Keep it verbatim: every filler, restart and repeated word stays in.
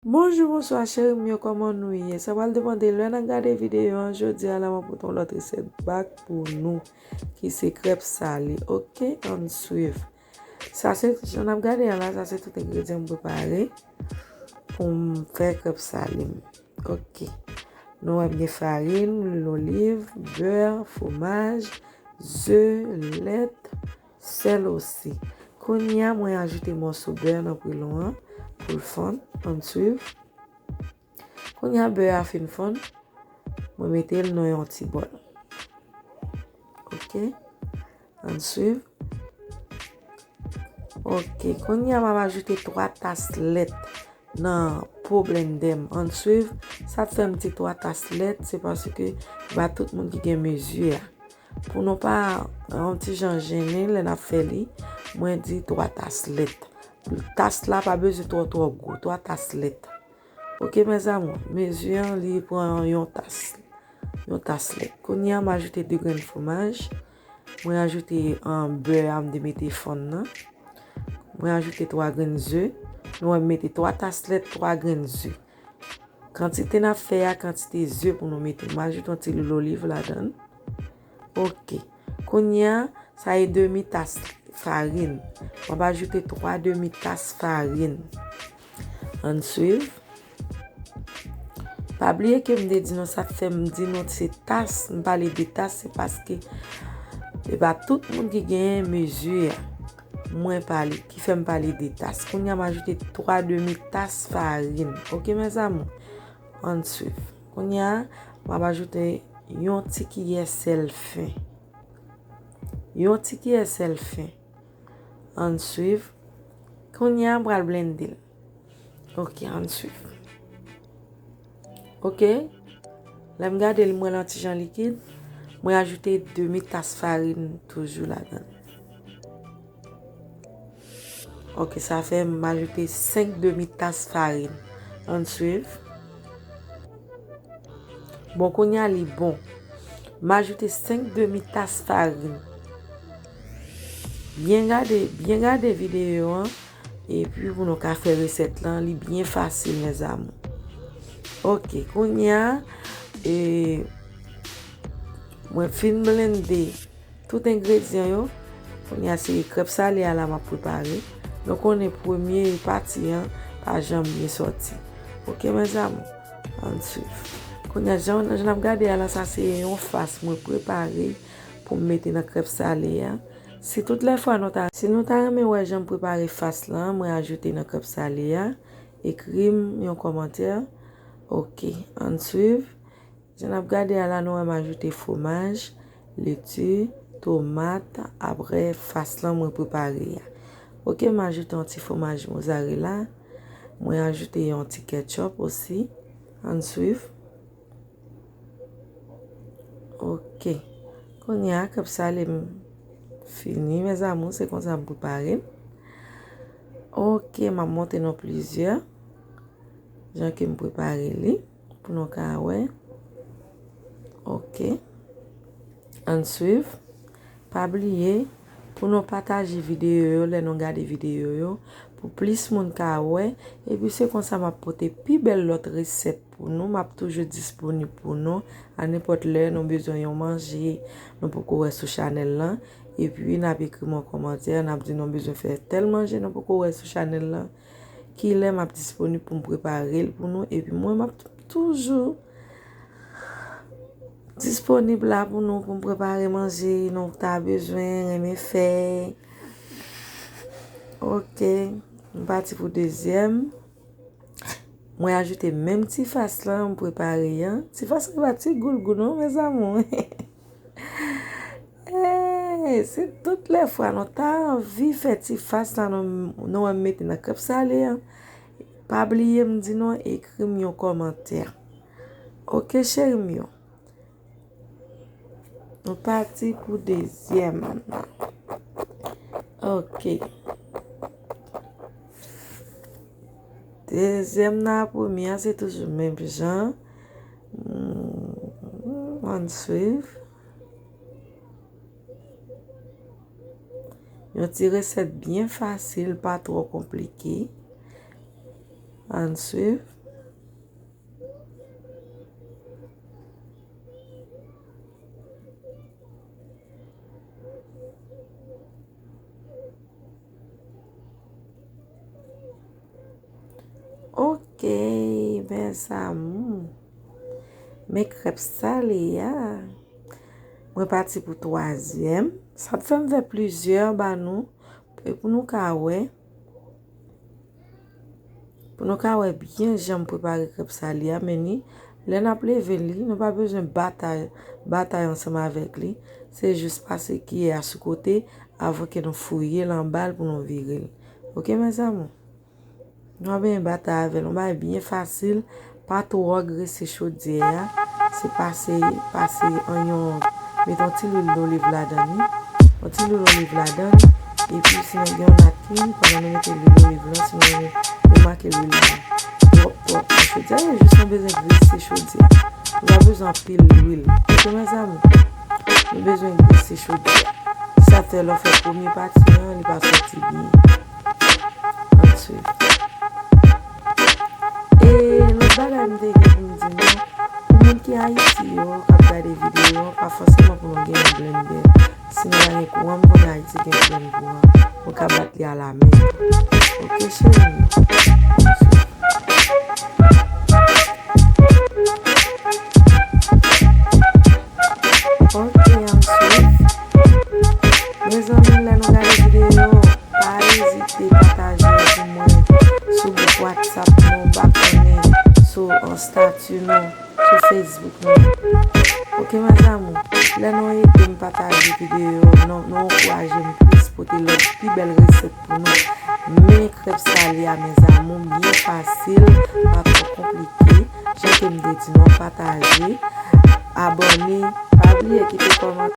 Bonjou, bonswa cheri m yo, kòman nou ye? Sa pral depann de lè n ap gade videyo an. Jodi a la, mwen pote yon lòt resèt bak pou nou, ki se krèp sale. Oke, ann swiv. Sa se, jan n ap gade a la, sa se tout engredyan m prepare pou m fè krèp sale m. Oke. Nou wè m gen farin, lwil oliv, bè, fwomaj, ze, lèt, sèl osi. Kounye a, mwen ajoute mòso bè nan prelon an pou l fonn. Ann swiv. Kounye a, bè a fin fonn, mwen mete l nan yon ti bòl. Oke. Ann swiv. Oke. Kounye a, m ap ajoute twa tas lèt nan po blendè m. Ann swiv. Sa k fè m di twa tas lèt, se paske pa tout moun ki gen mezi a. Pou nou pa yon ti jan jennen lè n ap fè li, mwen di twa tas lèt. Tas la pa bezwen twò, twò gwo, twa tas lèt. Oke, mes amours, mezi an, li pran yon tas, yon tas lèt. Kounye a, m ajoute de grenn fwomaj. Mwen ajoute, um, bè a, m te mete fonn nan. Mwen ajoute twa grenn ze. Nou wè m mete twa tas lèt, twa grenn ze. Kantite n ap fè a, kantite ze pou nou mete. M ajoute yon ti lwil oliv ladan l. Oke. Kounye a, sa e demi tas farin. M ap ajoute twa demi tas farin. Ann swiv. Pa bliye ke m te di nou sa k fè m di nou se tas, m pale de tas, se paske e pa tout moun ki genyen mezi a. Mwen pale, ki fè m pale de tas. Kounye a, m ajoute twa demi tas farin. Oke, mes amours? Ann swiv. Kounye a, m ap ajoute yon ti kiyè sèl fen. Yon ti kiyè sèl fen. Ann swiv. Kounye a, m pral blende l. Oke, ann swiv. Oke. Lè m gade l, m wè l yon ti jan likid. Mwen ajoute demi tas farin toujou ladan l. Oke, sa fè m ajoute senk demi tas farin. Ann swiv. Bon, kounye a li bon. M ajoute senk demi tas farin. Byen gade, byen gade videyo an. Epi pou nou ka fè resèt lan, li byen fasil, mes amours. Oke, kounye a, e, mwen fin blende tout engredyan yo. Kounye a, se krèp sale a la m ap prepare. Nou konnen premye pati an pa janm byen sòti. Oke, mes amours, ann swiv. Kounye a, jan, jan n ap gade a la, sa se yon fas mwen prepare pou m mete nan krèp sale a. Si tout lè fwa nou ta, si nou ta renmen wè jan m prepare fas lan, mwen ajoute nan krèp sale a, ekri m yon kòmantè. Oke, ann swiv. Jan n ap gade a la, nou wè m ajoute fwomaj, leti, tomat, apre fas lan mwen prepare a. Oke, m ajoute yon ti fwomaj mozarela. Mwen ajoute yon ti ketchup osi. Ann swiv. Oke. Kounye a, krèp sale m fini, mes amours, se konsa m prepare l. Oke, m ap monte nou plizyè. Jan ke m prepare li, pou nou ka wè. Oke. Ann swiv. Pa bliye, pou nou pataje videyo yo, lè nou gade videyo yo, pou plis moun ka wè. Epi se konsa m ap pote pi bèl lòt resèt pou nou. M ap toujou disponib pou nou. A nenpòt lè nou bezwen yon manje nou poko wè sou chanèl lan. Epi n ap ekri m yon kòmantè, n ap di nou bezwen fè tèl manje nou poko wè sou chanèl lan. Kilè m ap disponib pou m prepare l pou nou. Epi mwen, m ap toujou disponib la pou nou, pou m prepare manje nou ta bezwen, renmen fè. Oke, m pati pou dezyèm. Mwen ajoute menm ti fas lan m prepare an. Ti fas lan pa ti goulgou non, mes amours. Hey, si tout lè fwa nou ta anvi fè ti fas la, nou, nou wè m mete nan krèp sale an, pa bliye m di nou ekri m yon kòmantè. Oke, cheri m yo. Nou pati pou dezyèm nan. Oke. Dezyèm nan a premye a, se toujou menm jan. Hmm, ann swiv. Yon ti resèt byen fasil, pa twò konplike. Ann swiv. Mes amours, men krèp sale a. Mwen pati pou twazyèm. Sa t fè m fè plizyè ba nou. E pou nou ka wè. Pou nou ka wè byen jan m prepare krèp sale a, men ni lè n ap leve li, nou pa bezwen batay, batay ansanm avèk li. Se jis pase kiyè a sou kote avan ke nou fouye l anba l pou nou vire l. Oke, mes amours? Nou ap byen batay avè l. Yon bagay byen fasil. Pa twò grese chodyè a. Se pase, pase an yon, met yon ti lwil doliv ladan li. Yon ti lwil oliv ladan li. Epi sinon gen yon napkin, pandan nou mete lwil oliv lan, sinon nou remake lwil lan twòp, twòp nan chodyè. E jis nou bezwen grese chodyè. Nou pa bezwen anpil lwil. Oke, mes amours? Nou bezwen grese chodyè. Sa fè lè w fè premye pati an, li pa soti byen. Ann swiv. E lòt bagay m te gen pou m di nou, pou moun ki Ayiti yo, k ap gade videyo an, pa fòseman pou nou gen yon blendè. Si nou pa gen kouran, m konnen Ayiti gen pwoblèm kouran. Ou ka bat li alamen tou. Oke, cheri m yo? Ann swiv. Oke, ann swiv. Mezanmi, lè nou gade videyo, pa ezite pataje l pou mwen sou gwoup WhatsApp nou, pa konnen, sou, an, estati nou, sou Facebook nou. Oke, mes amours, lè nou ede m pataje videyo, nou, nou ankouraje m plis pote lòt pi bèl resèt pou nou. Men krèp sale a, mes amours, byen fasil, pa twò konplike. Jan ke m te di nou, pataje, abòne, pa bliye kite kòmantè.